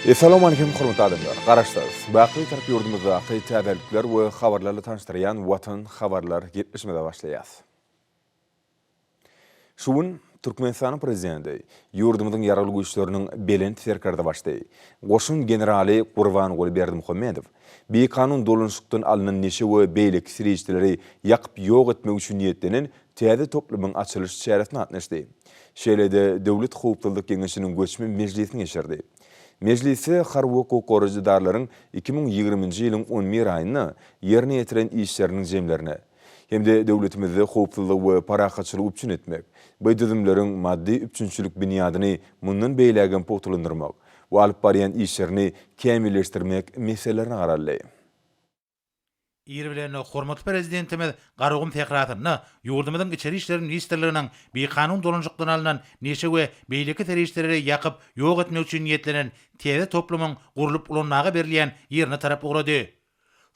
Essalawmalikim hormatly adamlar! Garaşsyz, baky Bitarap ýurdumyzdaky täzelikler we habarlarla tanyşdyrýan Watan habarlar gepleşimize başlaýas. Şu gün Türkmenistanyň Prezidenti, ýurdumyzyň Ýaragly Güýçleriniň Belent Serkerdebaşysy, goşun generaly Gurbanguly Berdimuhamedow bikanun dolanyşykdan alnan neşe we beýleki serişdeleri ýakyp ýok etmek üçin niýetlenen täze toplumyň açylyş çäresine gatnaşdy. Şeýle-de Döwlet howpsuzlyk geňeşiniň göçme mejlisini geçirdi. Mejlisde harby hukuk goraýjy edaralaryň 2020-nji ýylyň on bir aýynda ýerine ýetiren işleriniň jemlerine hem-de döwletimizde howpsuzlygy we parahatçylygy üpjün etmek, bu düzümleriň maddy-üpjünçilik binýadyny mundan beýlägem pugtalandyrmak we alyp barýan işlerini kämilleşdirmek meselelerine garaldy. Ir bilen hormatly Prezidentimiz Garagum sährasynda ýurdumyzyň Içeri işler ministrliginiň bikanun dolanyşykdan alnan neşe we beýleki serişdeleri ýakyp ýok etmek üçin niýetlenen täze toplumyň gurlup ulanmaga berilýän ýerine tarap ugrady.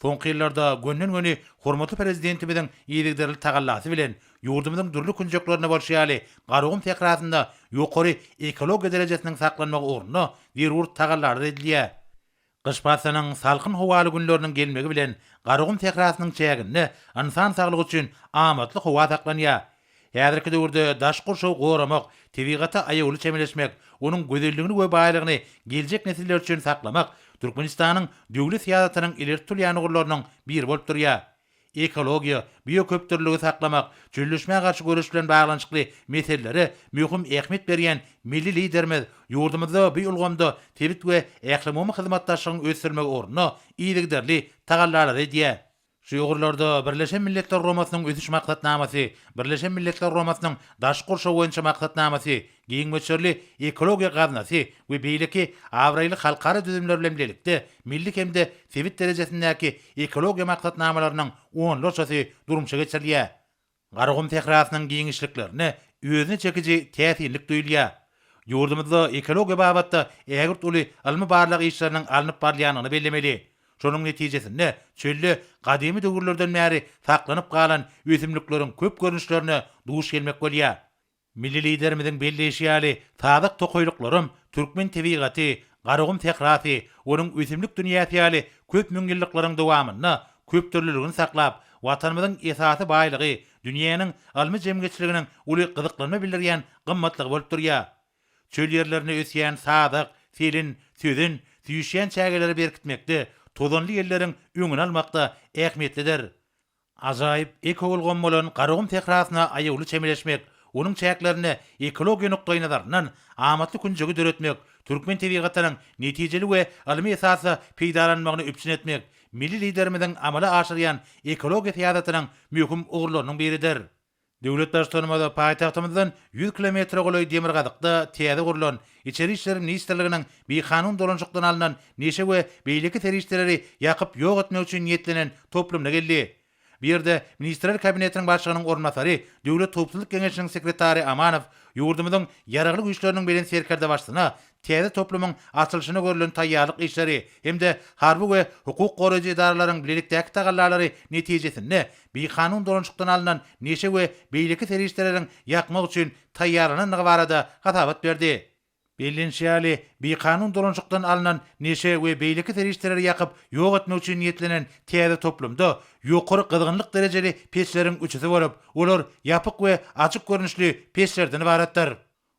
Soňky ýyllarda gönden-göni hormatly Prezidentimiziň yzygiderli tagallasy bilen ýurdumyzyň dürli künjeklerinde bolşy ýaly Garagum sährasynda ýokary ekologiýa derejesiniň saklanmagy ugrunda zerur tagallalar edilýär. Gyş paslynyň salkyn howaly günleriniň gelmegi bilen Garagum sährasynyň çäginde ynsan saglygy üçin amatly howa saklanýar. Häzirki döwürde daşky gurşawy goramak, tebigata aýawly çemeleşmek, onuň gözelligini we baýlygyny geljek nesiller üçin saklamak Türkmenistanyň döwlet syýasatynyň ileri tutulýan ugurlarynyň biri bolup durýar. Ekologiýa, bioköpdürlüligi saklamak, çölleşmä garşy göreş bilen baglanyşykly meselelere möhüm ähmiýet berýän milli Liderimiz ýurdumyzda bu ulgamda sebit we ählumumy hyzmatdaşlygyň ösdürilmegi ugrunda yzygiderli tagallalary edýär. Şu ugurlarda Birleşen Milletler Guramasynyň Ösüş Maksatnamasy, Birleşen Milletler Guramasynyň Daşky gurşaw boýunça Maksatnamasy, giň möçberli Ekologiýa gaznasy we beýleki abraýly halkara düzümler bilen bilelikde milli hem-de sebit derejesindäki ekologiýa maksatnamalarynyň onlarçasy durmuşa geçirilýär. Garagum sährasynyň giňişliklerinde özüne çekiji täsinlik duýulýar. Ýurdumyzda ekologiýa babatda ägirt uly ylmy-barlag işleriniň alnyp barylýandygyny bellemeli. Şonuň netijesinde çölde gadymy döwürlerden bäri saklanyp galan ösümlikleriň köp görnüşlerine duş gelmek bolýar. Milli Liderimiziň belleýşi ýaly, sazak tokaýlyklaram türkmen tebigaty, Garagum sährasy, onuň ösümlik dünýäsi ýaly köp müňýyllyklaryň dowamynda köpdürlüligini saklap, Watanymyzyň esasy baýlygy, dünýäniň ylmy jemgyýetçiliginiň uly gyzyklanma bildirýän gymmatlygy bolup durýar. Çöl ýerlerinde ösýän sazak, selin, sözen, süýşýän çägeleri berkitmekde, tozanly ýelleriň öňüni almakda ähmiýetlidir. Ajaýyp ekoulgam bolan Garagum sährasyna aýawly çemeleşmek, onuň çäklerinde ekologiýa nukdaýnazaryndan amatly künjegi döretmek, türkmen tebigatynyň netijeli we ylmy esasda peýdalanmagyny üpjün etmek milli Liderimiziň amala aşyrýan ekologiýa syýasatynyň möhüm ugurlarynyň biridir. Döwlet Baştutanymyz paýtagtymyzdan ýüz kilometre golaý demirgazykda täze gurlan Içeri işler ministrliginiň bikanun dolanyşykdan alnan neşe we beýleki serişdeleri ýakyp ýok etmek üçin niýetlenen toplumyna geldi. Bu ýerde Ministrler Kabinetiniň Başlygynyň orunbasary, Döwlet howpsuzlyk geňeşiniň sekretary Amanow ýurdumyzyň Ýaragly Güýçleriniň Belent Serkerdebaşysyna täze toplumyň açylyşyna görlen taýýarlyk işleri hem-de harby we hukuk goraýjy edaralaryň bilelikdäki tagallalary netijesinde bikanun dolanyşykdan alnan neşe we beýleki serişdeleriň ýakmak üçin taýýarlanandygy barada hasabat berdi. Bellenişi ýaly, bikanun dolanyşykdan alnan neşe we beýleki serişdeleri ýakyp ýok etmek üçin niýetlenen täze toplumda ýokary gyzgynlyk derejeli peçleriň üçüsi bolup, olar ýapyk we açyk görnüşli peçlerden ybaratdyr.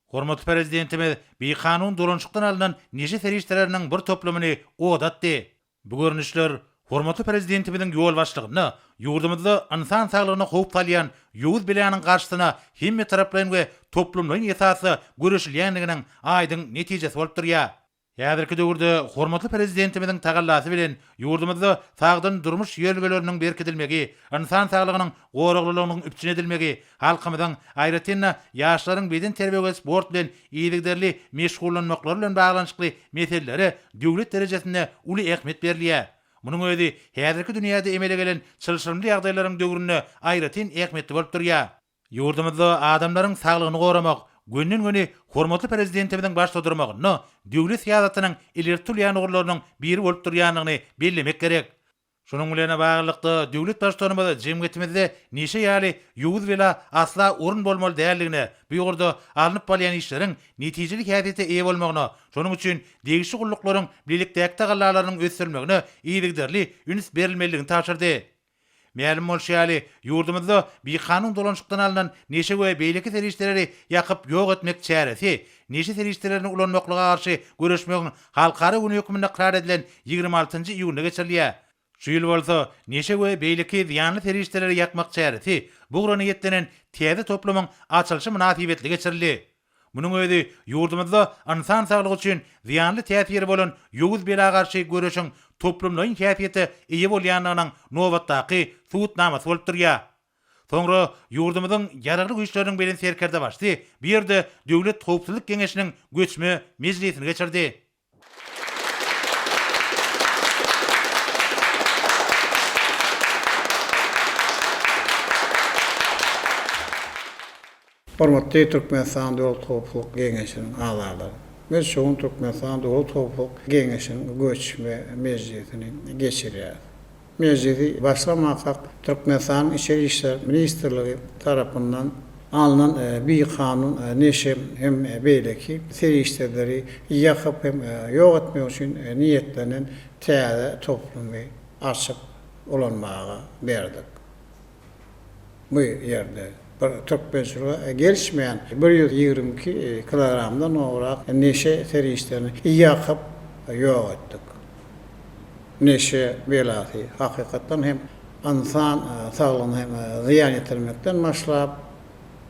Hormatly Prezidentimiz bikanun dolanyşykdan alnan neşe serişdeleriniň bir toplumyny oda atdy. Bu görnüşler hormatly Prezidentimiziň ýolbaşçylygynda ýurdumyzda ynsan saglygyna howp salýan ýowuz belanyň garşysyna hemmetaraplaýyn we toplumlaýyn esasda göreşilýändiginiň aýdyň netijesi bolup durýar. Häzirki döwürde hormatly Prezidentimiziň tagallasy bilen ýurdumyzda sagdyn durmuş ýörelgeleriniň berkidilmegi, ynsan saglygynyň goraglylygynyň üpjün edilmegi, halkymyzyň, aýratyn-da, ýaşlaryň bedenterbiýe we sport bilen yzygiderli meşgullanmaklary bilen baglanyşykly meselelere döwlet derejesinde uly ähmiýet berilýär. Munuň özi häzirki dünýäde emele gelen çylşyrymly ýagdaýlaryň döwründe aýratyn ähmiýetli bolup durýar. Ýurdumyzda adamlaryň saglygyny goramak gönden-göni hormatly Prezidentimiziň başda durmagynda döwlet syýasatynyň ileri tutulýan ugurlarynyň biri bolup durýandygyny bellemek gerek. Şunuň bilen baglylykda, döwlet Baştutanymyz jemgyýetimizde neşe ýaly ýowuz bela asla orun bolmaly däldigine, bu ugurda alnyp barylýan işleriň netijeli häsiýete eýe bolmagyna, şonuň üçin degişli gulluklaryň bilelikdäki tagallalarynyň ösdürilmegine yzygiderli üns berilmelidigini tabşyrdy. Mälim bolşy ýaly, ýurdumyzda bikanun dolanyşykdan alnan neşe we beýleki serişdeleri ýakyp ýok etmek çäresi neşe serişdelerini ulanmaklyga garşy göreşmegiň halkara güni hökmünde ykrar edilen 26 nji iýunda geçirilýär. Şu ýyl bolsa neşe we beýleki zyýanly serişdeleri ýakmak çäresi bu ugra niýetlenen täze toplumyň açylyşy mynasybetli geçirildi. Munuň özi ýurdumyzda ynsan saglygy üçin zyýanly täsiri bolan ýowuz bela garşy göreşiň toplumlaýyn häsiýete eýe bolýandygynyň nobatdaky subutnamasy bolup durýar. Soňra ýurdumyzyň Ýaragly Güýçleriniň Belent Serkerdebaşysy bu ýerde Döwlet howpsuzlyk geňeşiniň göçme mejlisini geçirdi. Hormatly Türkmenistan Döwlet howpsuzlyk geňeşiniň agzalary! Biz şu gün Türkmenistan Döwlet howpsuzlyk geňeşiniň göçme mejlisini geçirýäris. Mejlisi başlamakak Türkmenistanyň Içeri işler ministrligi tarapyndan alnan bikanun neşe hem beýleki serişdeleri ýakyp hem ýok etmek üçin niýetlenen täze toplumy açyp ulanmaga berdik. Bu ýerde bir türkmençilige gelişmeýän 122 kilogramdan gowrak neşe serişdelerini ýakyp ýok etdik. Neşe belasy hakykatdan hem ynsan saglygyna hem zyýan ýetirmekden başlap,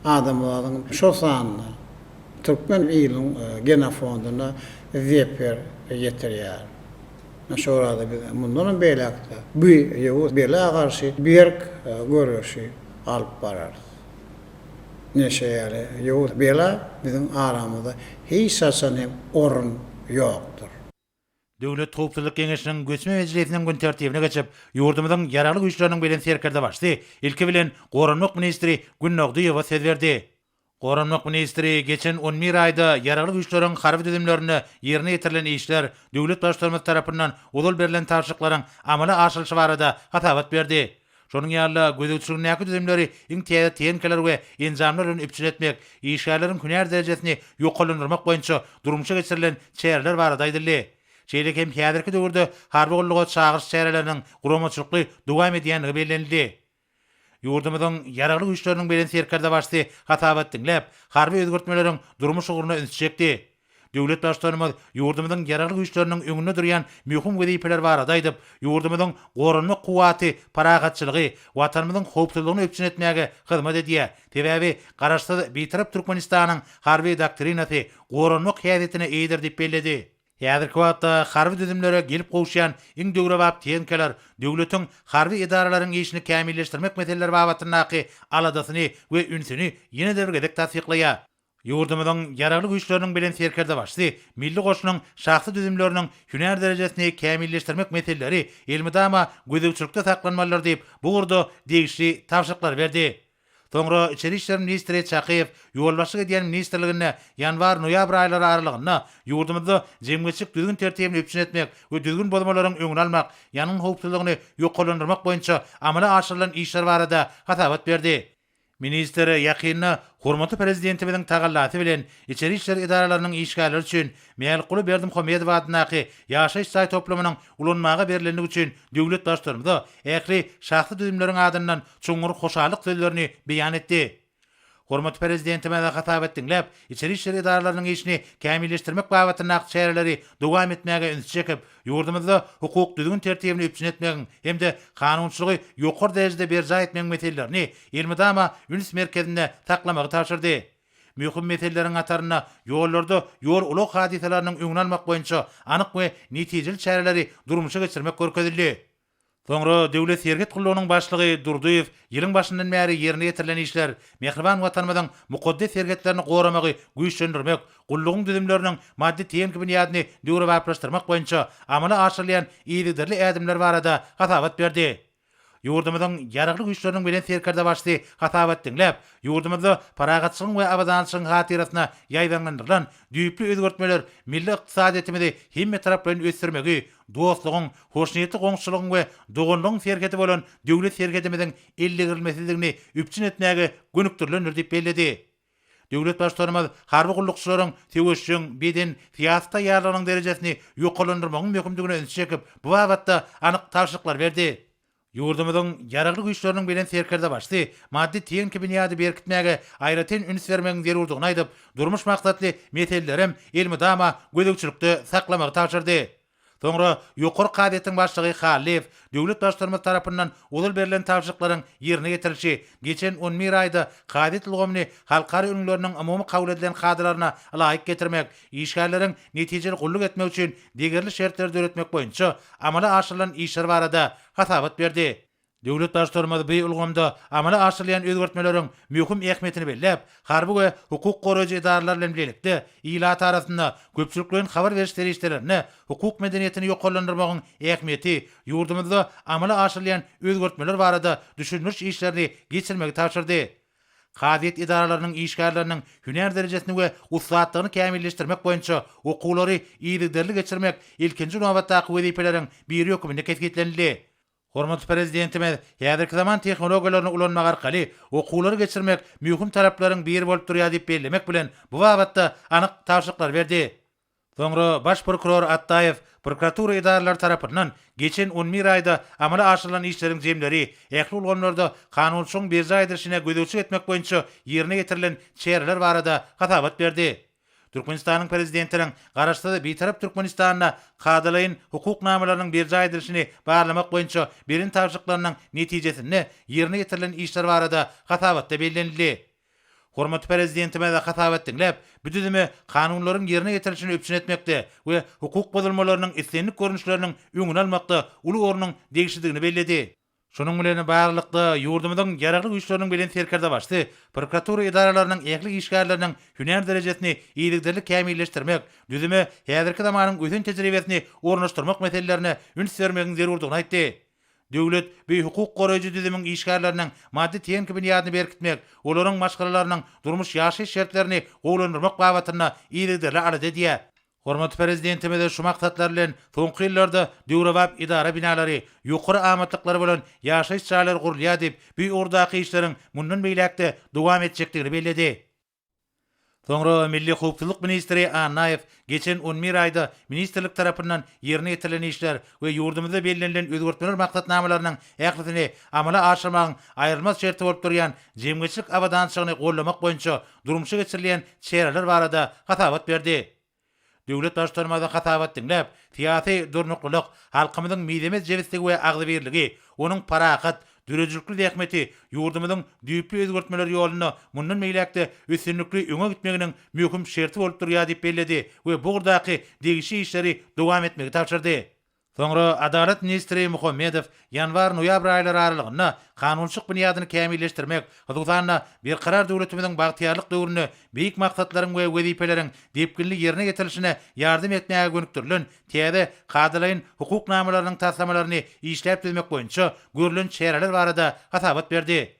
adamzadyň, şol sanda türkmen iliniň genofondyna zeper ýetirýär. Şo barada biz mundanam beýläk-de bu ýowuz bela garşy berk göreşi alyp bararys. Neşe ýaly ýowuz bela biziň aramyzda hiç haçan hem orun ýokdur. Döwlet howpsuzlyk geňeşiniň göçme mejlisiniň gün tertibine geçip, ýurdumyzyň Ýaragly Güýçleriniň Belent Serkerdebaşysy, ilki bilen, goranmak ministri Gündogdyýewa söz berdi. Goranmak ministri geçen on bir aýda Ýaragly Güýçleriň harby düzümlerinde ýerine ýetirilen işler, döwlet Baştutanymyz tarapyndan ozal berlen tabşyryklaryň amala aşyrylyşy barada hasabat berdi. Şonuň ýaly-da, gözegçiligindäki düzümleri iň täze tehnikalar we enjamlar bilen üpjün etmek, işgärleriň hünär derejesini ýokarlandyrmak boýunça durmuşa geçirilen çäreler barada aýdyldy. Şeýle hem häzirki döwürde harby gulluga çagyryş çäreleriniň guramaçylykly dowam edýändigi bellenildi. Ýurdumyzyň Ýaragly Güýçleriniň Belent Serkerdebaşysy hasabat diňläp, harby özgertmeleriň durmuş ugruna ünsi çekdi. Döwlet Baştutanymyz ýurdumyzyň Ýaragly Güýçleriniň öňünde durýan möhüm wezipeler barada aýdyp, ýurdumyzyň goranmak kuwwaty parahatçylygy, Watanymyzyň howpsuzlygyny üpjün etmäge hyzmat edýär. Sebäbi Garaşsyz, Bitarap Türkmenistanyň Harby doktrinasy goranmak häsiýetine eýedir diýip belledi. Häzirki wagtda harby düzümlere gelip gowuşýan iň döwrebap tehnikalar döwletiň harby edaralaryň işini kämilleşdirmek meseleleri babatyndaky aladasyny we ünsüni ýene-de bir gezek tassyklaýar. Ýurdumyzyň Ýaragly Güýçleriniň Belent Serkerdebaşysy Milli goşunyň şahsy düzümleriniň hünär derejesini kämilleşdirmek meseleleri elmydama gözegçilikde saklanmalydyr diýip, bu ugurda degişli tabşyryklary berdi. Soňra içeri işler ministri Çakyýew ýolbaşçylyk edýän ministrliginde ýanwar-noýabr aýlary aralygynda ýurdumyzda jemgyýetçilik düzgün-tertibini üpjün etmek we düzgün bozmalaryň öňüni almak, ýangyn howpsuzlygyny ýokarlandyrmak boýunça amala aşyrylan işler barada hasabat berdi. Ministr ýakynda hormatly Prezidentimiziň tagallasy bilen içeri işler edaralarynyň işgärleri üçin Mälikguly Berdimuhamedow adyndaky ýaşaýyş jaý toplumynyň ulanmaga berlendigi üçin döwlet Baştutanymyza ähli şahsy düzümleriň adyndan çuňňur hoşallyk sözlerini beýan etdi. Hormatly Prezidentimiz hasabat diňläp, içeri işler edaralarynyň işini kämilleşdirmek babatyndaky çäreleri dowam etmäge ünsi çekip, ýurdumyzda hukuk düzgün-tertibini üpjün etmegiň hem-de kanunçylygy ýokary derejede berjaý etmegiň meselelerini elmydama üns merkezinde saklamagy tabşyrdy. Möhüm meseleleriň hatarynda ýollarda ýol-ulag hadysalarynyň öňüni almak boýunça anyk we netijeli çäreleri durmuşa geçirmek görkezildi. Soňra Döwlet serhet gullugynyň başlygy Durdyýew ýylyň başyndan bäri ýerine ýetirilen işler, mähriban Watanymyzyň mukaddes serhetlerini goramagy güýçlendirmek, gullugyň düzümleriniň maddy-tehniki binýadyny döwrebaplaşdyrmak boýunça amala aşyrylýan yzygiderli ädimler barada hasabat berdi. Ýurdumyzyň Ýaragly Güýçleriniň Belent Serkerdebaşysy hasabat diňläp, ýurdumyzda parahatçylygyň we abadançylygyň hatyrasyna ýaýbaňlandyrylan düýpli özgertmeler milli ykdysadyýetimizi hemmetaraplaýyn ösdürmegi, dostlugyň, hoşniýetli goňşuçylygyň we doganlygyň serhedi bolan döwlet serhedimiziň eldegrilmesizligini üpjün etmäge gönükdirilendir diýip belledi. Döwlet Baştutanymyz harby gullukçylaryň söweşjeň, beden, syýasy taýýarlygynyň derejesini ýokarlandyrmagyň möhümdigine ünsi çekip, bu babatda anyk tabşyryklary berdi. Ýurdumyzyň Ýaragly Güýçleriniň Belent Serkerdebaşysy maddy-tehniki binýady berkitmäge aýratyn üns bermegiň zerurdygyny aýdyp, durmuş maksatly meselelerem elmydama gözegçilikde saklamagy tabşyrdy. Soňra Ýokary kazyýetiň başlygy Hallyýew döwlet Baştutanymyz tarapyndan ozal berlen tabşyryklaryň ýerine ýetirilişi, geçen on bir aýda kazyýet ulgamyny halkara ülňüleriniň umumy kabul edilen kadalaryna ylaýyk getirmek, işgärleriň netijeli gulluk etmegi üçin degerli şertleri döretmek boýunça amala aşyrylan işler barada hasabat berdi. Döwlet Baştutanymyz bu ulgamda amala aşyrylýan özgertmeleriň möhüm ähmiýetini belläp, harby we hukuk goraýjy edaralar bilen bilelikde ilat arasynda köpçülikleýin habar beriş serişdelerinde hukuk medeniýetini ýokarlandyrmagyň ähmiýeti, ýurdumyzda amala aşyrylýan özgertmeler barada düşündiriş işlerini geçirmegi tabşyrdy. Kazyýet edaralarynyň işgärleriniň hünär derejesini we ussatlygyny kämilleşdirmek boýunça okuwlary yzygiderli geçirmek ilkinji nobatdaky wezipeleriň biri hökmünde kesgitlenildi. Hormatly Prezidentimiz häzirki zaman tehnologiýalaryny ulanmak arkaly okuwlary geçirmek möhüm taraplaryň biri bolup durýar diýip bellemek bilen, bu babatda anyk tabşyryklary berdi. Soňra Baş prokuror Atdaýew prokuratura edaralary tarapyndan geçen on bir aýda amala aşyrylan işleriň jemleri, ähli ulgamlarda kanunçylygyň berjaý edilişine gözegçilik etmek boýunça ýerine ýetirilen çäreler barada hasabat berdi. Türkmenistanyň Prezidentiniň Garaşsyz, Bitarap Türkmenistanda kadalaýyn hukuk namalarynyň berjaý edilişini barlamak boýunça beren tabşyryklarynyň netijesinde ýerine ýetirilen işler barada hasabatda bellenildi. Hormatly Prezidentimiz hasabat diňläp, bu düzüme kanunlaryň ýerine ýetirilişini üpjün etmekde we hukuk bozulmalarynyň islendik görnüşleriniň öňüni almakda uly ornuň degişlidigini belledi. Şunuň bilen baglylykda, ýurdumyzyň Ýaragly Güýçleriniň Belent Serkerdebaşysy prokuratura edaralarynyň ähli işgärleriniň hünär derejesini yzygiderli kämilleşdirmek, düzüme häzirki zamanyň ösen tejribesini ornaşdyrmak meselelerine üns bermegiň zerurdygyny aýtdy. Döwlet bu hukuk goraýjy düzümiň işgärleriniň maddy-tehniki binýadyny berkitmek, olaryň maşgalalarynyň durmuş-ýaşaýyş şertlerini gowulandyrmak babatynda yzygiderli alada edýär. Hormatly Prezidentimiz şu maksatlar bilen soňky ýyllarda döwrebap edara binalary, ýokary amatlyklary bolan ýaşaýyş jaýlary gurulýar diýip, bu ugurdaky işleriň mundan beýläk-de dowam etjekdigini belledi. Soňra Milli howpsuzlyk ministri Annaýew geçen on bir aýda ministrlik tarapyndan ýerine ýetirilen işler we ýurdumyzda bellenilen özgertmeler maksatnamalarynyň ählisini amala aşyrmagyň aýrylmaz şerti bolup durýan jemgyýetçilik abadançylygyny goldamak boýunça durmuşa geçirilýän çäreler barada hasabat berdi. Döwlet Baştutanymyz hasabat diňläp, syýasy durnuklylyk, halkymyzyň mizemez jebisligi we agzybirligi, onuň parahat, döredijilikli zähmeti ýurdumyzyň düýpli özgertmeler ýolunda mundan beýläk-de üstünlikli öňe gitmeginiň möhüm şerti bolup durýar diýip belledi we bu ugurdaky degişli işleri dowam etmegi tabşyrdy. Soňra Adalat ministri Muhammedow ýanwar-noýabr aýlary aralygynda kanunçylyk binýadyny kämilleşdirmek, hususan-da, Berkarar döwletimiziň bagtyýarlyk döwründe beýik maksatlaryň we wezipeleriň depginli ýerine ýetirilişine ýardam etmäge gönükdirilen täze kadalaýyn hukuk namalarynyň taslamalaryny işläp düzmek boýunça görlen çäreler barada hasabat berdi.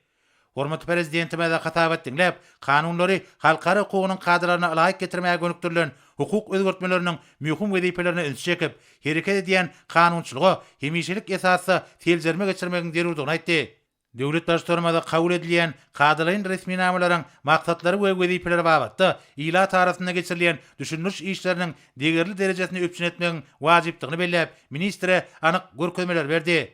Hormatly Prezidentimiz hasabat diňläp, kanunlary halkara hukugynyň kadalaryna ylaýyk getirmäge gönükdirilen hukuk özgertmeleriniň möhüm wezipelerine ünsi çekip, hereket edýän kanunçylyga hemişelik esasda seljerme geçirmegiň zerurdygyny aýtdy. Döwlet Baştutanymyz kabul edilýän kadalaýyn resminamalaryň maksatlary we wezipeleri babatda ilat arasynda geçirilýän düşündiriş işleriniň degerli derejesini üpjün etmegiň wajypdygyny belläp, ministre anyk görkezmeleri berdi.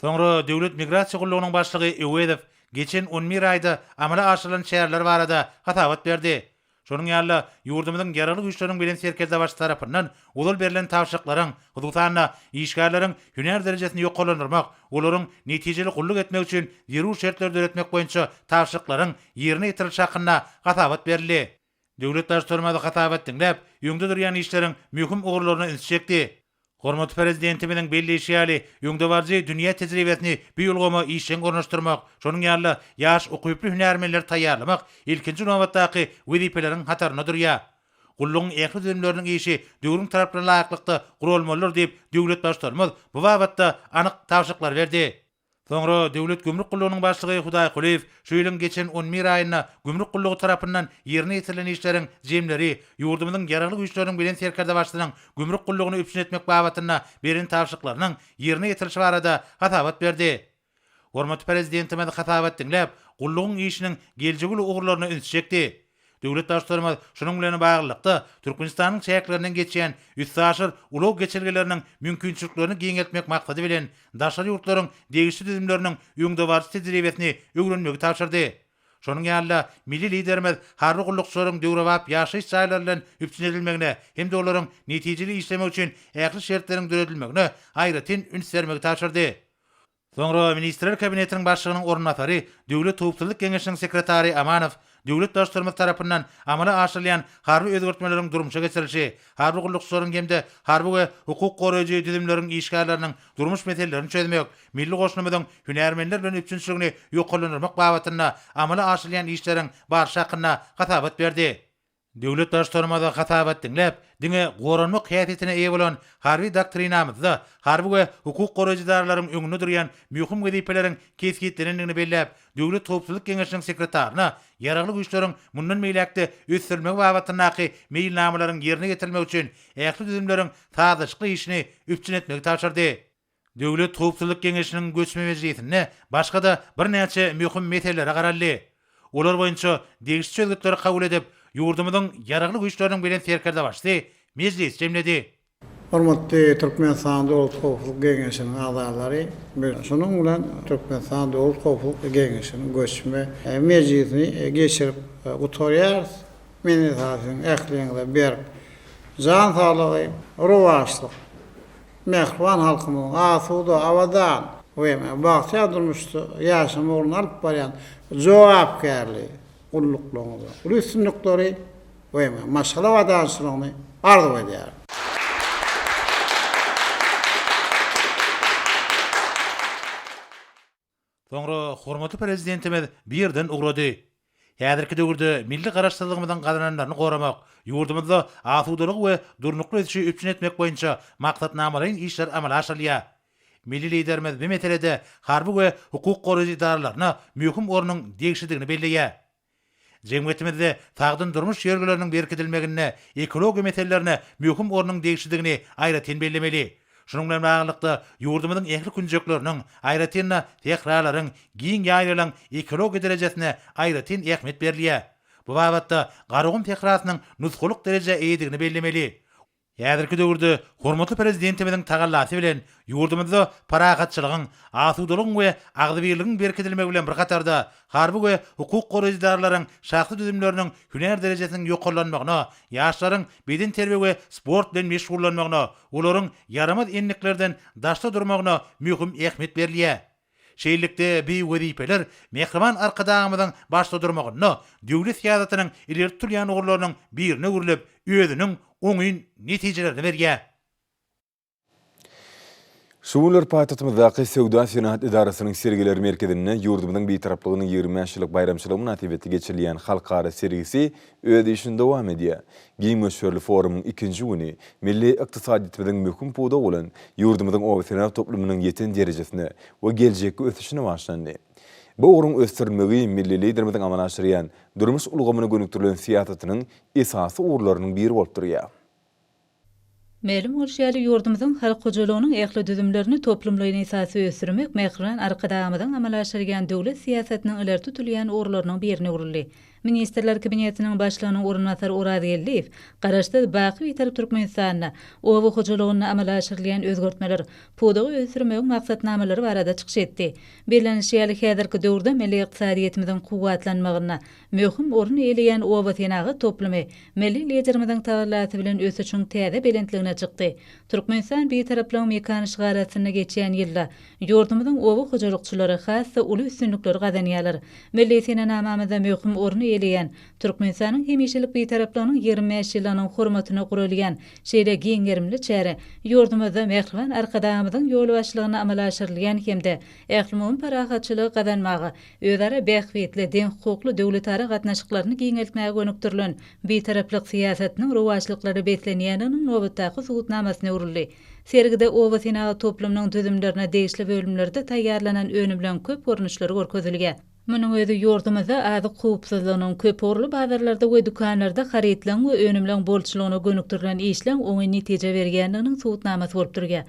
Soňra Döwlet migrasiýa gullugynyň başlygy Öwezow geçen on bir aýda amala aşyrylan çäreler barada hasabat berdi. Şonuň ýaly-da, ýurdumyzyň Ýaragly Güýçleriniň Belent Serkerdebaşysy tarapyndan ozal berlen tabşyryklaryň, hususan-da, işgärleriň hünär derejesini ýokarlandyrmak, olaryň netijeli gulluk etmegi üçin zerur şertleri döretmek boýunça tabşyryklaryň ýerine ýetirilişi hakynda hasabat berildi. Döwlet Baştutanymyz hasabat diňläp, öňde durýan işleriň möhüm ugurlaryna ünsi çekdi. Hormatly Prezidentimiziň belleýşi ýaly, öňdebaryjy dünýä tejribesini bu ulgama işjeň ornaşdyrmak, şonuň ýaly-da, ýaş ukyply hünärmenleri taýýarlamak ilkinji nobatdaky wezipeleriň hatarynda durýar. Gullugyň ähli düzümleriniň işi döwrüň talaplaryna laýyklykda guralmalydyr diýip, döwlet Baştutanymyz bu babatda anyk tabşyryklary berdi. Soňra Döwlet gümrük gullugynyň başlygy Hudaý Kulyýew şu ýylyň geçen on bir aýynda gümrük gullugy tarapyndan ýerine ýetirilen işleriň jemleri, ýurdumyzyň Ýaragly Güýçleriniň Belent Serkerdebaşysynyň gümrük gullugyny üpjün etmek babatynda beren tabşyryklarynyň ýerine ýetirilişi barada hasabat berdi. Hormatly Prezidentimiz hasabat diňläp, gullugyň işiniň geljegi uly ugurlaryna ünsi çekdi. Döwlet Baştutanymyz şunuň bilen baglylykda, Türkmenistanyň çäklerinden geçýän üstaşyr ulag geçelgeleriniň mümkinçiliklerini giňeltmek maksady bilen, daşary ýurtlaryň degişli düzümleriniň öňdebaryjy tejribesini öwrenmegi tabşyrdy. Şonuň ýaly-da, milli Liderimiz harby gullukçylaryň döwrebap ýaşaýyş jaýlary bilen üpjün edilmegine hem-de olaryň netijeli işlemegi üçin ähli şertleriň döredilmegine aýratyn üns bermegi tabşyrdy. Soňra Ministrler Kabinetiniň Başlygynyň orunbasary, Döwlet howpsuzlyk geňeşiniň sekretary Amanow döwlet Baştutanymyz tarapyndan amala aşyrylýan harby özgertmeleriň durmuşa geçirilişi, harby gullukçylaryň hem-de harby we hukuk goraýjy düzümleriň işgärleriniň durmuş meselelerini çözmek, milli goşunymyzyň hünärmenler bilen üpjünçiligini ýokarlandyrmak babatynda amala aşyrylýan işleriň barşy hakynda hasabat berdi. Döwlet Baştutanymyz hasabat diňläp, diňe goranmak häsiýetine eýe bolan Harby doktrinamyzda harby we hukuk goraýjy edaralaryň öňünde durýan möhüm wezipeleriň kesgitlenendigini belläp, Döwlet howpsuzlyk geňeşiniň sekretaryna Ýaragly Güýçleriň mundan beýläk-de ösdürilmegi babatyndaky meýilnamalaryň ýerine ýetirilmegi üçin ähli düzümleriň sazlaşykly işini üpjün etmegi tabşyrdy. Döwlet howpsuzlyk geňeşiniň göçme mejlisinde başga-da birnäçe möhüm meselelere garaldy. Olar boýunça degişli çözgütleri kabul edip, ýurdumyzyň Ýaragly Güýçleriniň Belent Serkerdebaşysy mejlisi jemledi. Hormatly Türkmenistanyň Döwlet howpsuzlyk geňeşiniň agzalary, biz şunuň bilen Türkmenistanyň Döwlet howpsuzlyk geňeşiniň göçme mejlisini geçirip gutarýarys. Men esasy ähliňize berk jan saglygy, rowaçlyk, Mähriban halkymyzyň asuda, abadan we bagtyýar durmuşda ýaşamagy ugrunda alyp barýan jogapkärli gulluklaryňyzda uly üstünlikleri we maşgala abadançylygyny arzuw edýärin. Soňra hormatly Prezidentimiz bu ýerden ugrady. Häzirki döwürde milli Garaşsyzlygymyzyň gazananlaryny goramak, ýurdumyzda asudalygy we durnukly ösüşi üpjün etmek boýunça maksatnamalaýyn işler amala aşyrylýar. Milli Liderimiz bu meselede harby we hukuk goraýjy edaralaryna möhüm ornuň degişlidigini belleýär. Jemgyýetimizde sagdyn durmuş ýörelgeleriniň berkidilmeginde ekologiýa meselelerine möhüm ornuň degişlidigini aýratyn bellemeli. Şunuň bilen baglylykda, ýurdumyzyň ähli künjekleriniň, aýratyn-da, sähralaryň, giň ýaýlalaryň ekologiýa derejesine aýratyn ähmiýet berilýär. Bu babatda Garagum sährasynyň nusgalyk derejä eýedigini bellemeli. Häzirki döwürde hormatly Prezidentimiziň tagallasy bilen ýurdumyzda parahatçylygyň, asudalygyň we agzybirligiň berkidilmegi bilen bir hatarda, harby we hukuk goraýjy edaralaryň şahsy düzümleriniň hünär derejesiniň ýokarlanmagyna, ýaşlaryň bedenterbiýe we sport bilen meşgullanmagyna, olaryň ýaramaz endiklerden daşda durmagyna möhüm ähmiýet berilýär. Şeýlelikde, bu wezipeler mähriban Arkadagymyzyň başda durmagynda döwlet syýasatynyň ileri tutulýan ugurlarynyň birine öwrülip, özüniň oňyn netijelerini berýär. Şu günler paýtagtymyzdaky Söwda-senagat edarasynyň sergiler merkezinde ýurdumyzyň Bitaraplygynyň 25 ýyllyk baýramçylygy mynasybetli geçirilýän halkara sergisi öz işini dowam edýär. Giň möçberli forumyň ikinji güni milli ykdysadyýetimiziň möhüm pudagy bolan ýurdumyzyň obasenagat toplumynyň ýeten derejesine we geljekki ösüşine bagyşlandy. Bu ugruň ösdürilmegi milli Liderimiziň amala aşyrýan durmuş ulgamyna gönükdirilen syýasatynyň esasy ugurlarynyň biri bolup durýar. Mälim bolşy ýaly, ýurdumyzyň halk hojalygynyň ähli düzümlerini toplumlaýyn esasda ösdürmek mähriban Arkadagymyzyň amala aşyrýan döwlet syýasatynyň ileri tutulýan ugurlarynyň birine öwrüldi. Ministrler Kabinetiniň Başlygynyň orunbasary Oraz Geldiýew Garaşsyz, baky Bitarap Türkmenistanda oba hojalygynda amala aşyrylýan özgertmeler, pudagy ösdürmegiň maksatnamalary barada çykyş etdi. Bellenilişi ýaly, häzirki döwürde milli ykdysadyýetimiziň kuwwatlanmagynda Möhüm orun eýeleýän oba senagat toplumy milli Liderimiziň tagallasy bilen ösüşiň täze belentligine çykdy. Türkmenistan Bitaraplygyň mekany şygary astynda geçýän ýylda ýurdumyzyň oba hojalykçylary has-da uly üstünlikleri gazanýarlar. Milli senenamamyzda möhüm orun eýeleýän. eýeleýän Türkmenistanyň hemişelik Bitaraplygynyň 25 ýyllygynyň hormatyna guralýan şeýle giň gerimli çäre ýurdumyzda mähriban Arkadagymyzyň ýolbaşçylygynda amala aşyrylýan hem-de ählumumy parahatçylygy gazanmaga, özara bähbitli, deňhukukly döwletara gatnaşyklaryny giňeltmäge gönükdirilen Bitaraplyk syýasatynyň rowaçlyklara beslenýändiginiň nobatdaky subutnamasyna öwrüldi. Sergide oba senagat toplumynyň düzümlerine degişli bölümlerde taýýarlanan önümleň köp görnüşleri görkezilýär. Munuň özi ýurdumyzda azyk howpsuzlygynyň, köpugurly bazarlarda we dükanlarda harytlaryň we önümleň bolçulygyna gönükdirilen işleň oňyn netije berýändiginiň subutnamasy bolup durýar.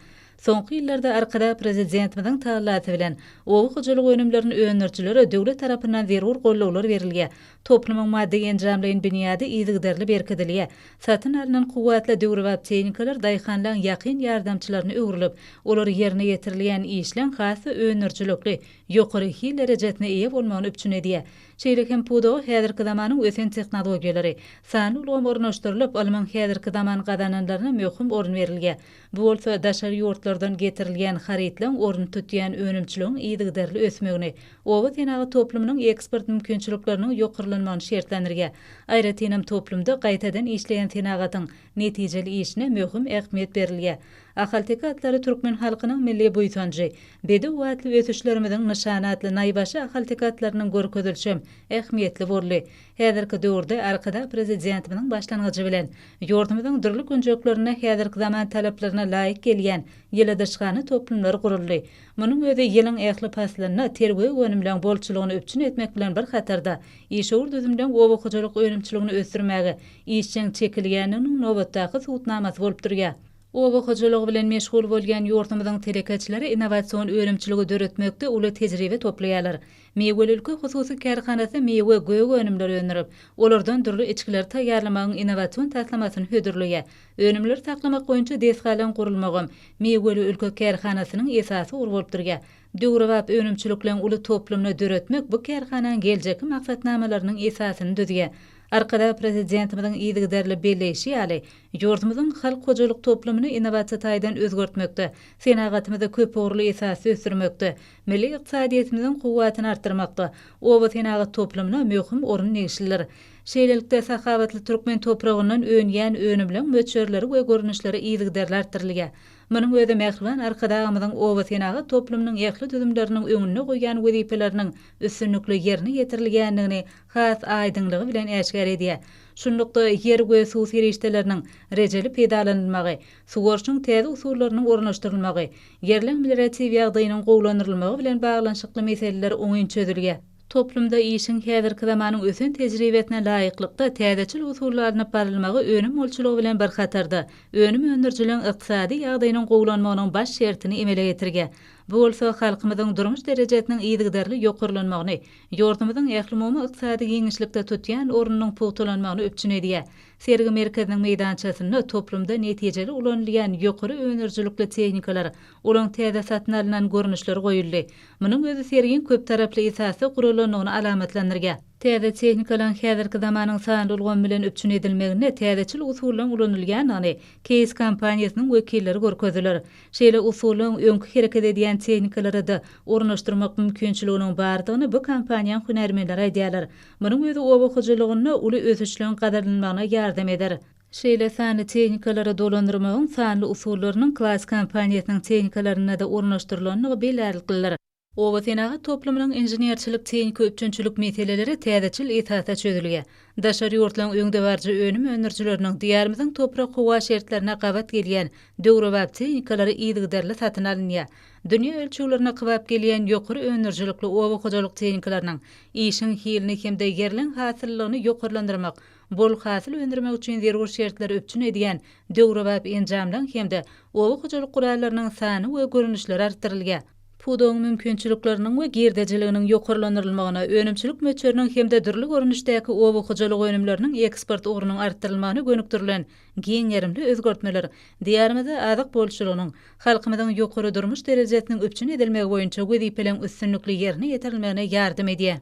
Soňky ýyllarda Arkadag Prezidentimiziň tagallasy bilen oba hojalyk önümlerini öndürijilere döwlet tarapyndan zerur gollawlar berilýär. Toplumyň maddy-enjamlaýyn binýady yzygiderli berkidilýär. Satyn alnan kuwwatly döwrebap tehnikalar daýhanlaň ýakyn ýardamçylaryna öwrülip, olar ýerine ýetirilýän işleň has-da öndürijilikli, ýokary hil derejesine eýe bolmagyny üpjün edýär. Şeýle hem pudaga häzirki zamanyň ösen tehnologiýalary, sanly ulgam ornaşdyrylyp, ylmyň häzirki zaman gazananlaryna möhüm orun berilýär. Bu bolsa daşary ýurtlardan getirilýän harytlaryň ornuny tutýan önümçiligiň yzygiderli ösmegini, oba senagat toplumynyň eksport mümkinçilikleriniň ýokarlanmagyny şertlendirýär. Aýratynam toplumda gaýtadan işleýän senagatyň netijeli işine möhüm ähmiýet berilýär. Ahalteke atlary türkmen halkynyň milli buýsanjy, bedew atly ösüşlerimiziň nyşany atly naýbaşy ahalteke atlarynyň görkezilişem ähmiýetli boldy. Häzirki döwürde Arkadag Prezidentimiziň başlangyjy bilen, ýurdumyzyň dürli künjeklerinde häzirki zaman talaplaryna laýyk gelýän ýyladyşhana toplumlary guruldy. Munuň özi ýylyň ähli paslynda ter gök önümleň bolçulygyny üpjün etmek bilen bir hatarda, işewür düzümleň oba hojalyk önümçiligini ösdürmäge işjeň çekilýändiginiň nobatdaky subutnamasy bolup durýar. Oba hojalygy bilen meşgul bolýan ýurdumyzyň telekeçileri innowasion önümçiligi döretmekde uly tejribe toplaýarlar. Miweli ülke hususy kärhanasy miwe, gök önümleri öndürip, olardan dürli içgileri taýýarlamagyň innowasion taslamasyny hödürleýär. Önümleri saklamak boýunça desgalaryň gurulmagam Miweli ülke kärhanasynyň esasy ugry bolup durýar. Döwrebap önümçilikleň uly toplumyny döretmek bu kärhananyň geljekki maksatnamalarynyň esasyny düzýär. Arkadag Prezidentimiziň yzygiderli belleýşi ýaly, ýurdumyzyň halk hojalyk toplumyny innowasiýa taýdan özgertmekde, senagatymyzy köpugurly esasda ösdürmekde, milli ykdysadyýetimiziň kuwwatyny artdyrmakda oba senagat toplumyna möhüm orun degişlidir. Şeýlelikde, sahawatly türkmen topragyndan önýän önümleň möçberleri we görnüşleri yzygiderli artdyrylýar. Munuň özi mähriban Arkadagymyzyň oba senagat toplumynyň ähli düzümleriniň öňünde goýýan wezipeleriniň üstünlikli ýerine ýetirilýändigini has aýdyňlygy bilen äşgär edýär. Şunlukda, ýer we suw serişdeleriniň rejeli peýdalanylmagy, suwaryşyň täze usullarynyň ornaşdyrylmagy, ýerleň melioratiw ýagdaýynyň gowulandyrylmagy bilen baglanyşykly meseleler oňyn çözülýär. Toplumda işiň häzirki zamanyň ösen tejribesine laýyklykda täzeçil usulda alnyp barylmagy önüm bolçulygy bilen bir hatarda, önüm öndürijiligiň ykdysady ýagdaýynyň gowulanmagynyň baş şertini emele getirýär. Bu bolsa halkymyzyň durmuş derejesiniň yzygiderli ýokarlanmagyny, ýurdumyzyň ählumumy ykdysady giňişlikde tutýan ornunyň pugtalanmagyny üpjün edýär. Sergi merkeziniň meýdançasynda toplumda netijeli ulanylýan ýokary öndürijilikli tehnikalar, olaň täze satyn alnan görnüşleri goýuldy. Munuň özi sergiň köptaraply esasda guralandygyny alamatlandyrýar. Täze tehnikalaryň häzirki zamanyň sanly ulgamy bilen üpjün edilmeginde täzeçil usullaryň ulanylýandygyny Case kompaniýasynyň wekilleri görkezdiler. Şeýle usulyň öňki hereket edýän tehnikalara-da ornaşdyrmak mümkinçiliginiň bardygyny bu kompaniýanyň hünärmenleri aýdýarlar. Munuň özi oba hojalygynda uly ösüşleň gazanylmagyna ýardam eder. Şeýle sanly tehnikalary dolandyrmagyň sanly usullarynyň Claas kompaniýasynyň tehnikalarynda-da ornaşdyrylandygy bellärliklidir. Oba senagat toplumynyň inženerçilik-tehniki üpjünçilik meseleleri täzeçil esasda çözülýär. Daşary ýurtlaryň öňdebaryjy önüm öndürijileriniň Diýarymyzyň toprak-howa şertlerine gabat gelýän döwrebap tehnikalary yzygiderli satyn alynýar. Dünýä ölçeglerine kybap gelýän ýokary öndürijilikli oba hojalyk tehnikalarynyň işiň hilini hem-de ýerleň hasyllylygyny ýokarlandyrmak, bol hasyl öndürmek üçin zerur şertleri üpjün edýän döwrebap enjamlaryň hem-de oba hojalyk gurallarynyň sany we görnüşleri artdyrylýar. Pudagyň mümkinçilikleriniň we girdejiliginiň ýokarlandyrylmagyna, önümçilik möçberiniň hem-de dürli görnüşdäki oba hojalyk önümleriniň eksport ugrunyň artdyrylmagyna gönükdirilen giň gerimli özgertmeler Diýarymyzda azyk bolçulygynyň, halkymyzyň ýokary durmuş derejesiniň üpjün edilmegi boýunça wezipeleriň üstünlikli ýerine ýetirilmegine ýardam edýär.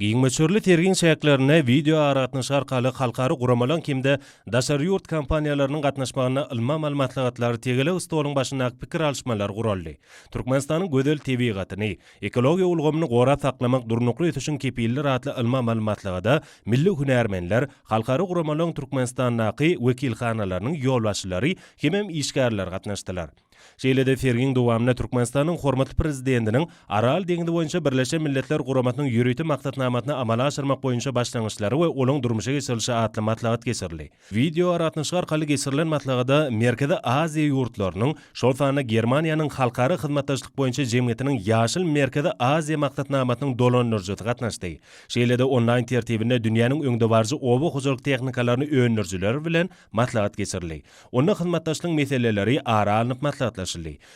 Giň möçberli sergiň çäklerinde wideoaragatnaşyk arkaly halkara guramalaryň hem-de daşary ýurt kompaniýalarynyň gatnaşmagynda ylmy-amaly maslahatlar, tegelek stoluň başyndaky pikir alyşmalar guraldy. Türkmenistanyň gözel tebigatyny, ekologiýa ulgamyny gorap saklamak durnukly ösüşiň kepilidir atly ylmy-amaly maslahata milli hünärmenler, halkara guramalaryň Türkmenistandaky wekilhanalarynyň ýolbaşçylary hemem işgärleri gatnaşdylar. Şeýle-de sergiň dowamynda Türkmenistanyň hormatly Prezidentiniň Aral deňzi boýunça Birleşen Milletler Guramasynyň ýörite maksatnamasyny amala aşyrmak boýunça başlangyçlary we olaň durmuşa geçirilişi atly maslahat geçirildi. Wideoaragatnaşyk arkaly geçirilen maslahada Merkezi Aziýa ýurtlarynyň, şol sanda Germaniýanyň Halkara hyzmatdaşlyk boýunça jemgyýetiniň Ýaşyl Merkezi Aziýa maksatnamasynyň dolandyryjysy gatnaşdy. Şeýle-de onlaýn tertibinde dünýäniň öňdebaryjy oba hojalyk tehnikalaryny öndürijiler bilen maslahat geçirildi. Onda hyzmatdaşlygyň meseleleri ara alnyp maslahatlaşyldy.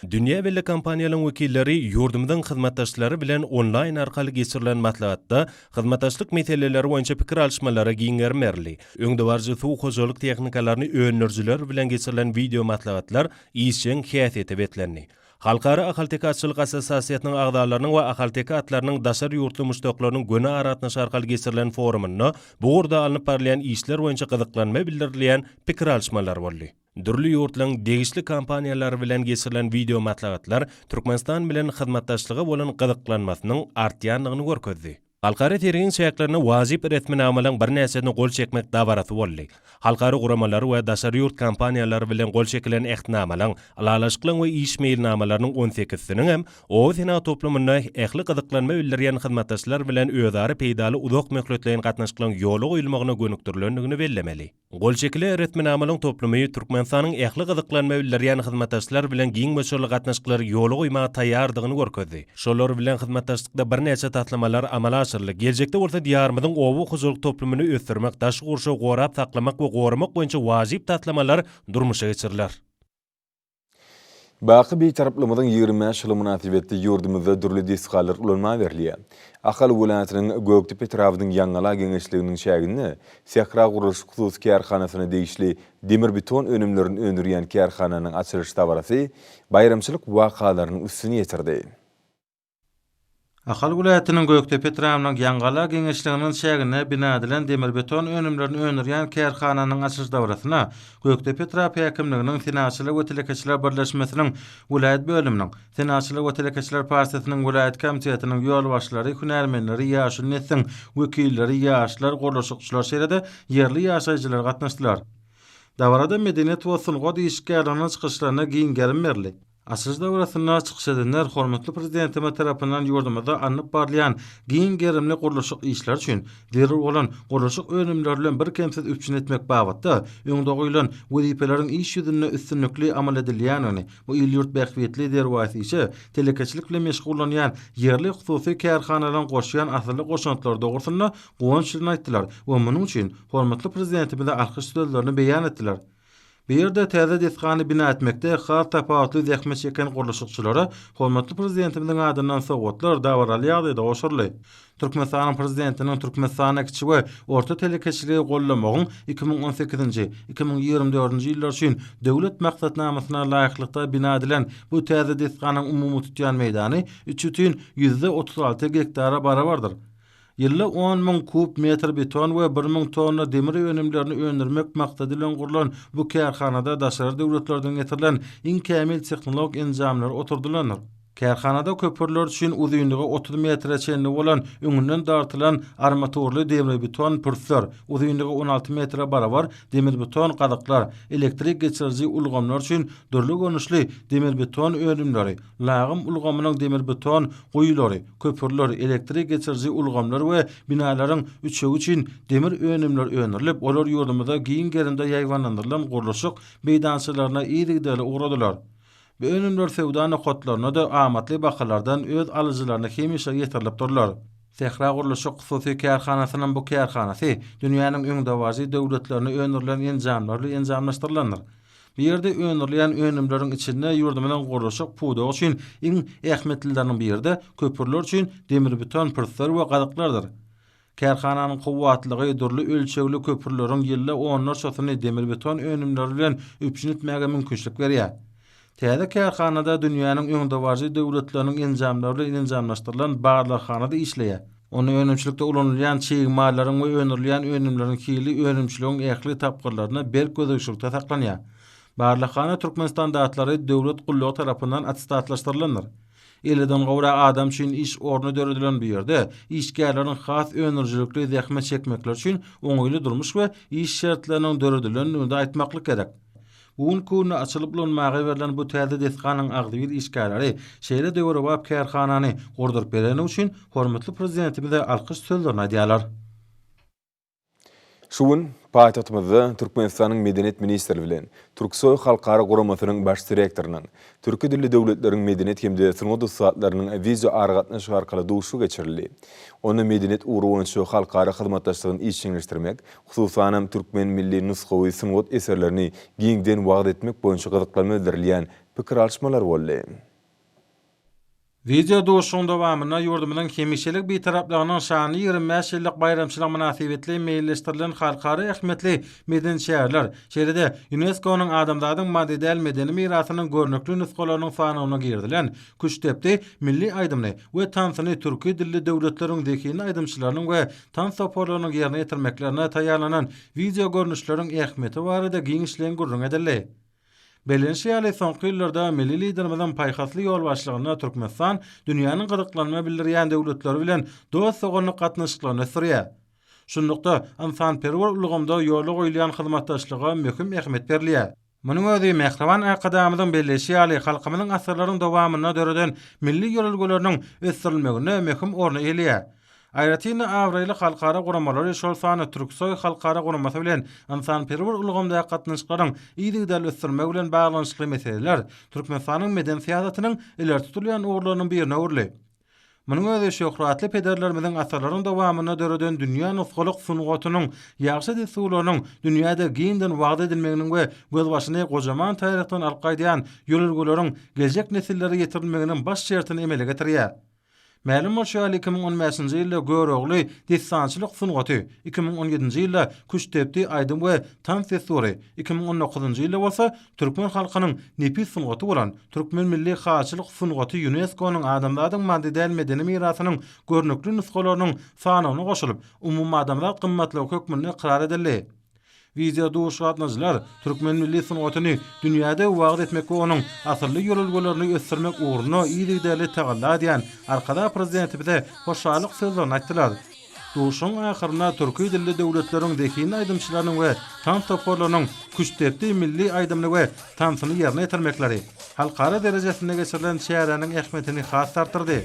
Dünýä belli kompaniýalaryň wekilleri ýurdumyzyň hyzmatdaşlary bilen onlaýn arkaly geçirilen maslahatda hyzmatdaşlyk meseleleri boýunça pikir alyşmalara giň gerim berildi. Öňdebaryjy suw hojalyk tehnikalaryny öndürijiler bilen geçirilen wideomaslahatlar işjeň häsiýete beslendi. Halkara ahalteke atçylyk assosiasiýasynyň agzalarynyň we ahalteke atlarynyň daşary ýurtly muşdaklarynyň göni aragatnaşyk arkaly geçirilen forumynda bu ugurda alnyp barylýan işler boýunça gyzyklanma bildirilýän pikir alyşmalar boldy. Dürli ýurtlaryň degişli kompaniýalary bilen geçirilen wideomaslahatlar Türkmenistan bilen hyzmatdaşlyga bolan gyzyklanmasynyň artýandygyny görkezdi. Halkara sergiň çäklerinde wajyp resminamalaryň birnäçesine gol çekmek dabarasy boldy. Halkara guramalary we daşary ýurt kompaniýalary bilen gol çekilen ähtnamalaryň, ylalaşyklaryň we iş meýilnamalarynyň on sekizisiniň hem oba senagat toplumynda ähli gyzyklanma bildirýän hyzmatdaşlar bilen özara peýdaly uzak möhletleýin gatnaşyklaryň ýola goýulmagyna gönükdirilendigini bellemeli. Gol çekilen resminamalaryň toplumy Türkmenistanyň ähli gyzyklanma bildirýän hyzmatdaşlar bilen giň möçberli gatnaşyklary ýola goýmaga taýýardygyny görkezdi. Şolar bilen hyzmatdaşlykda birnäçe taslamalar amala aşyryldy. Geljekde bolsa Diýarymyzyň oba hojalyk toplumyny ösdürmek, daşky gurşawy gorap saklamak we goramak boýunça wajyp taslamalar durmuşa geçiriler. Baky Bitaraplygymyzyň 25 ýyly mynasybetli ýurdumyzda dürli desgalar ulanmaga berilýär. Ahal welaýatynyň Gökdepe etrabynyň Ýaňgala geňeşliginiň çäginde Sähra gurluşyk hususy kärhanasyna degişli demir-beton önümlerini öndürýän kärhananyň açylyş dabarasy baýramçylyk wakalarynyň üstüni ýetirdi. Ahal welaýatynyň Gökdepe etrabynyň Ýaňgala geňeşliginiň çäginde bina edilen demir-beton önümlerini öndürýän kärhananyň açylyş dabarasyna Gökdepe etrap häkimliginiň Senagatçylar we telekeçiler birleşmesiniň welaýat bölüminiň, Senagatçylar we telekeçiler partiýasynyň welaýat komitetiniň ýolbaşçylary, hünärmenleri, ýaşuly nesliň wekilleri, ýaşlar, gurluşykçylar, şeýle-de ýerli ýaşaýjylar gatnaşdylar. Dabarada medeniýet we sungat işgärleriniň çykyşlaryna giň gerim berildi. Açylyş dabarasynda çykyş edenler hormatly Prezidentimiz tarapyndan ýurdumyzda alnyp barylýan giň gerimli gurluşyk işleri üçin zerur bolan gurluşyk önümleri bilen birkemsiz üpjün etmek babatda öňde goýlan wezipeleriň iş ýüzünde üstünlikli amal edilýändigini, bu il-ýurt bähbitli derwaýys işe telekeçilik bilen meşgullanýan ýerli hususy kärhanalaryň goşýan asylly goşantlary dogrusynda guwanç bilen aýtdylar we munuň üçin hormatly Prezidentimize alkyş sözlerini beýan etdiler. Bu ýerde täze desgany bina etmekde has tapawutly zähmet çeken gurluşykçylara hormatly Prezidentimiziň adyndan sowgatlar dabaraly ýagdaýda gowşuryldy. Türkmenistanyň Prezidentiniň Türkmenistanda kiçi we orta telekeçiligi goldamagyň 2018-nji, 2024-nji ýyllar üçin Döwlet maksatnamasyna laýyklykda bina edilen bu täze desganyň umumy tutýan meýdany üç bütin 36 gektara barabardyr. Ýylda 10 000 kub metr beton we 1000 tonna demir önümlerini öndürmek maksady bilen gurlan bu kärhanada daşary döwletlerden getirilen iň kämil tehnologik enjamlar oturdylandyr. Kärhanada köprüler üçin uzynlygy 30 metre çenli bolan öňünden dartylan armaturly demirbeton pürsler, uzynlygy 16 metre barabar demirbeton gazyklar, elektrik geçiriji ulgamlar üçin dürli görnüşli demirbeton önümleri, lagym ulgamynyň demirbeton guýulary, köprüler, elektrik geçiriji ulgamlar we binalaryň üçegi üçin demir önümler öndürilip, olar ýurdumyzda giň gerimde ýaýbaňlandyrylan gurluşyk meýdançalaryna yzygiderli ugradylar. Bu önümler söwda nokatlaryna-da amatly bahalardan öz alyjylaryna hemişe ýetirilip durlar. Sähra gurluşyk hususy kärhanasynyň bu kärhanasy dünýäniň öňdebaryjy döwletlerinde öndürilen enjamlar bilen enjamlaşdyrylandyr. Bu ýerde öndürilýän önümleriň içinde ýurdumyzyň gurluşyk pudagy üçin iň ähmiýetlileriniň biri-de köprüler üçin demirbeton pürsler we gazyklardyr. Kärhananyň kuwwatlygy dürli ölçegli köprüleriň ýylda onlarçasyny demirbeton önümleri bilen üpjün etmäge mümkinçilik berýär. Täze kärhanada dünýäniň öňdebaryjy döwletleriniň enjamlary bilen enjamlaşdyrylan barlaghana-da işleýär. Onda önümçilikde ulanylýan çig mallaryň we öndürilýän önümleriň hili önümçiligiň ähli tapgyrlarynda berk gözegçilikde saklanýar. Barlaghana Türkmenstandartlary döwlet gullugy tarapyndan attestatlaşdyrylandyr. Elliden gowrak adam üçin iş orny döredilen bu ýerde işgärleriň has öndürijilikli zähmet çekmekleri üçin oňaýly durmuş we iş şertleriniň döredilendigini-de aýtmaklyk gerek. Bu günki günde açylyp ulanmaga berlen bu täze desganyň agzybir işgärleri şeýle döwrebap kärhanany gurduryp bereni üçin hormatly Prezidentimize alkyş sözlerini aýdýarlar. Şu gün paýtagtymyzda Türkmenistanyň Medeniýet ministrligi bilen Türksoý halkara guramasynyň baş direktorynyň, türki dilli döwletleriň medeniýet hem-de sungat ussatlarynyň wideoaragatnaşyk arkaly duşuşygy geçirildi. Onda medeniýet ugry boýunça halkara hyzmatdaşlygyny işjeňleşdirmek, hususanam, türkmen milli nusgawy sungat eserlerini giňden wagyz etmek boýunça gyzyklanma bildirilýän pikir alyşmalar boldy. Wideo duşuşygyň dowamynda ýurdumyzyň hemişelik Bitaraplygynyň şanly 25 ýyllyk baýramçylygy mynasybetli meýilleşdirilen halkara ähmiýetli medeni çäreler, şeýle-de ÝUNESKO-nyň adamzadyň maddy däl medeni mirasynyň görnükli nusgalarynyň sanawyna girizilen Küştdepdi milli aýdymyny we tansyny türki dilli döwletleriň zehinli aýdymçylarynyň we tans toparlarynyň ýerine ýetirmeklerine taýýarlanan wideogörnüşleriň ähmiýeti barada giňişleýin gürrüň edildi. Bellenişi ýaly, soňky ýyllarda milli Liderimiziň paýhasly ýolbaşçylygynda Türkmenistan dünýäniň gyzyklanma bildirýän döwletleri bilen dost-doganlyk gatnaşyklaryny ösdürýär. Şunlukda, ynsanperwer ulgamda ýola goýulýan hyzmatdaşlyga möhüm ähmiýet berilýär. Munuň özi mähriban Arkadagymyzyň belleýşi ýaly, halkymyzyň asyrlaryň dowamynda döreden milli ýörelgeleriniň ösdürilmeginde möhüm orny eýeleýär. Aýratyn-da, abraýly halkara guramalary, şol sanda Türksoý halkara guramasy bilen ynsanperwer ulgamdaky gatnaşyklaryň yzygiderli ösdürilmegi bilen baglanyşykly meseleler Türkmenistanyň medeni syýasatynyň ileri tutulýan ugurlarynyň birine öwrüldi. Munuň özi şöhratly pederlerimiziň asyrlaryň dowamynda döreden dünýä nusgalyk sungatynyň ýagşy dessurlarynyň dünýäde giňden wagyz edilmeginiň we gözbaşyny gojaman taryhdan alyp gaýdýan ýörelgeleriň geljek nesillere ýetirilmeginiň baş şertini emele getirýär. Mälim bolşy ýaly, 2015-nji ýylda Görogly dessançylyk sungaty, 2017-nji ýylda Küştdepdi aýdym we tans dessury, 2019-njy ýylda bolsa Türkmen halkynyň nepis sungaty bolan türkmen milli halyçylyk sungaty ÝUNESKO-nyň adamzadyň maddy däl medeni mirasynyň görnükli nusgalarynyň sanawyna goşulyp, umumadamzat gymmatlygy hökmünde ykrar edildi. Wideoduşuşyga gatnaşyjylar türkmen milli sungatyny dünýäde wagyz etmek we onuň asylly ýörelgelerini ösdürmek ugrunda yzygiderli tagalla edýän Arkadag Prezidentimize hoşallyk sözlerini aýtdylar. Duşuşygyň ahyrynda türki dilli döwletleriň zehinli aýdymçylarynyň we tans toparlarynyň Küştdepdi milli aýdymyny we tansyny ýerine ýetirmekleri halkara derejesinde geçirilen çäräniň ähmiýetini has-da artdyrdy.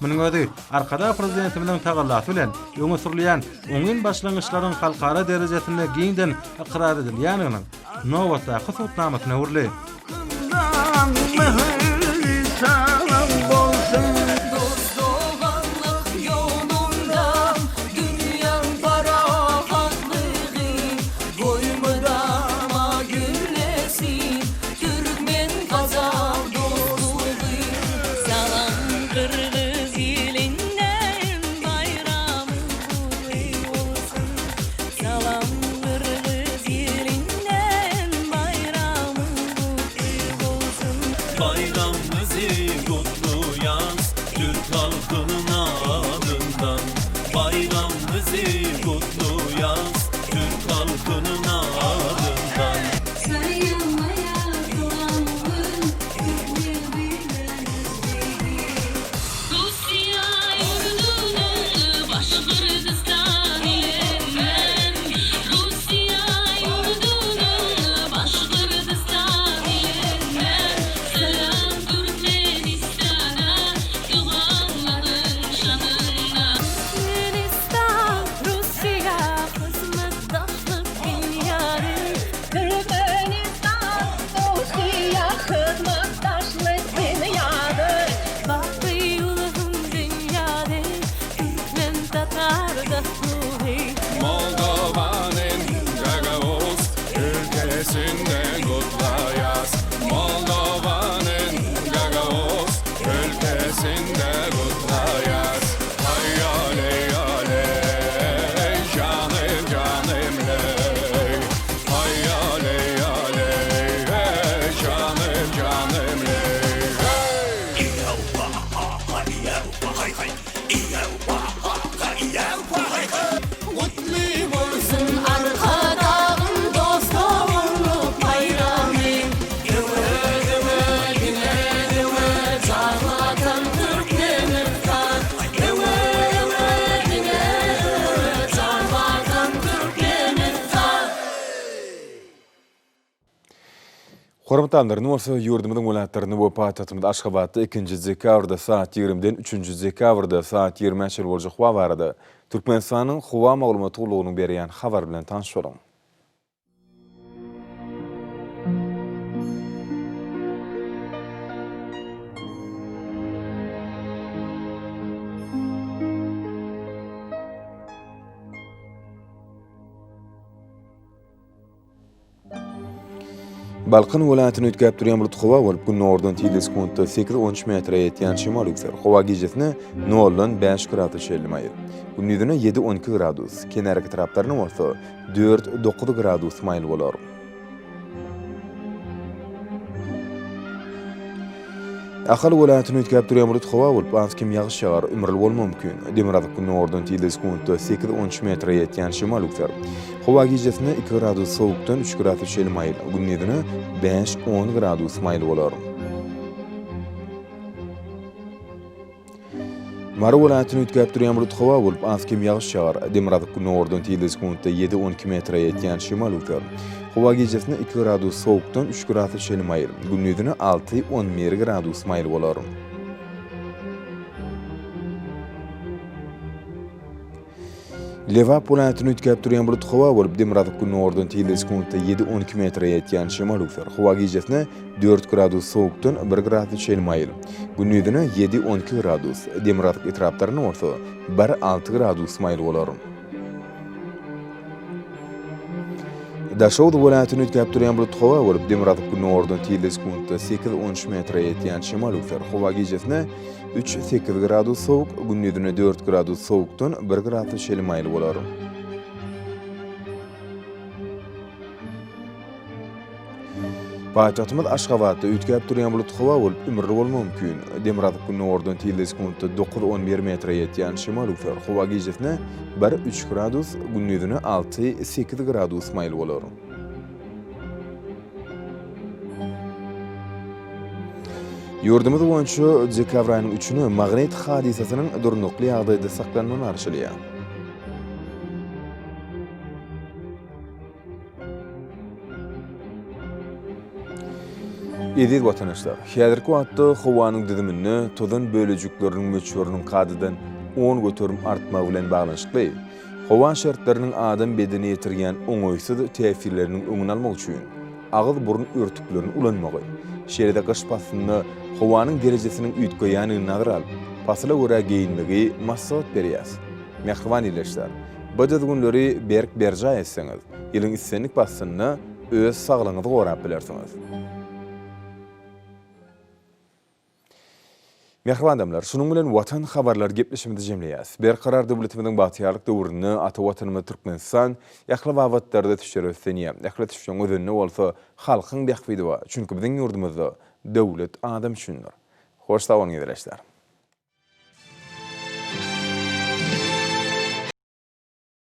Munuň özi Arkadag Prezidentimiziň tagallasy bilen öňe sürülýän oňyn başlangyçlaryň halkara derejesinde giňden ykrar edilýändiginiň nobatdaky subutnamasyna öwrüldi. Hormatly alymlar, indi bolsa ýurdumyzyň welaýatlarynda we paýtagtymyz Aşgabatda ikinji dekabrda saat ýigrimiden üçünji dekabrda saat ýigrimä çenli boljak howa barada Türkmenistanyň Howa maglumat gullugynyň berýän habary bilen tanyş boluň. Balkan welaýatyny üýtgäp durýan bulut howa bolup, günordan tizligi sekuntda sekiz-on üç metre ýetýän şemal öwser. Howa gijesine noldan bäş grada çenli maýyl. Gündizine ýedi-on iki gradus, kenarýaka etraplarynda bolsa dört-dokuz gradus maýyl bolar. Ahal welaýatyny üýtgäp durýan bulut howa bolup, az-kem ýagyş ýagar, ümürli bolmagy mümkin. Demirgazyk-günordan tizligi sekuntda sekiz-on üç metre ýetýän şemal öwser. Howa gijesine iki gradus sowukdan üç gradus çenli maýyl, gündizine bäş-on gradus maýyl bolar. Mary welaýatyny üýtgäp durýan bulut howa bolup, az-kem ýagyş ýagar. Demirgazyk-günordan tizligi sekuntda ýedi-on iki metre ýetýän şemal öwser. Howa gijesine iki gradus sowukdan üç gradus çenli maýyl, gündizine alty-on bir gradus maýyl bolar. Lebap welaýatyny üýtgäp durýan bulut howa bolup, demirgazyk-günordan tizligi sekuntda ýedi-on iki metre ýetýän şemal öwser. Howa gijesine dört gradus sowukdan bir gradus çenli maýyl. Gündizine ýedi-on iki gradus, demirgazyk etraplarynda bolsa bir-alty gradus maýyl bolar. Daşoguz welaýatyny üýtgäp durýan bulut howa bolup, demirgazyk-günordan tizligi sekuntda sekiz-on üç metre ýetýän şemal öwser. Howa gijesine Üç, sekiz gradus sowuk, gündizine dört gradus sowukdan bir gradus çenli maýyl bolar. Paýtagtymyz Aşgabatda üýtgäp durýan bulut howa bolup, ümürli bolmagy mümkin. Demirgazyk-günordan tizligi sekuntda dokuz-on bir metre ýetýän şemal öwser. Howa gijesine bir, üç gradus, gündizine alty, sekiz gradus maýyl bolar. Ýurdumyz boýunça dekabr aýynyň üçüne magnit hadysasynyň durnukly ýagdaýda saklanmagyna garaşylýar. Eziz watandaşlar, häzirki wagtda howanyň düzüminde tozan bölejikleriniň möçberiniň kadadan 10% artmagy bilen baglanyşykly, Howa şertleriniň adam bedenine ýetirýän oňaýsyz täsirleriniň öňüni almak üçin agyz-burun örtüklerini ulanmagy, şeýle-de gyş paslynda howanyň derejesiniň üýtgeýändigini nazara alyp, pasyla görä geýinmegi maslahat berýäs. Mähriban ildeşler, bu düzgünleri berk berjaý etseňiz, ýylyň islendik paslynda öz saglygyňyzy gorap bilersiňiz. Mähriban adamlar, şunuň bilen Watan habarlary gepleşigimizi jemleýäs. Berkarar döwletimiziň bagtyýarlyk döwründe ata Watanymyz Türkmenistan ähli babatlarda ösüşlere beslenýär. Ähli ösüşleriň özeninde bolsa halkyň bähbidi bar. Çünki biziň ýurdumyzda döwlet adam üçindir. Hoş sag boluň ildeşler.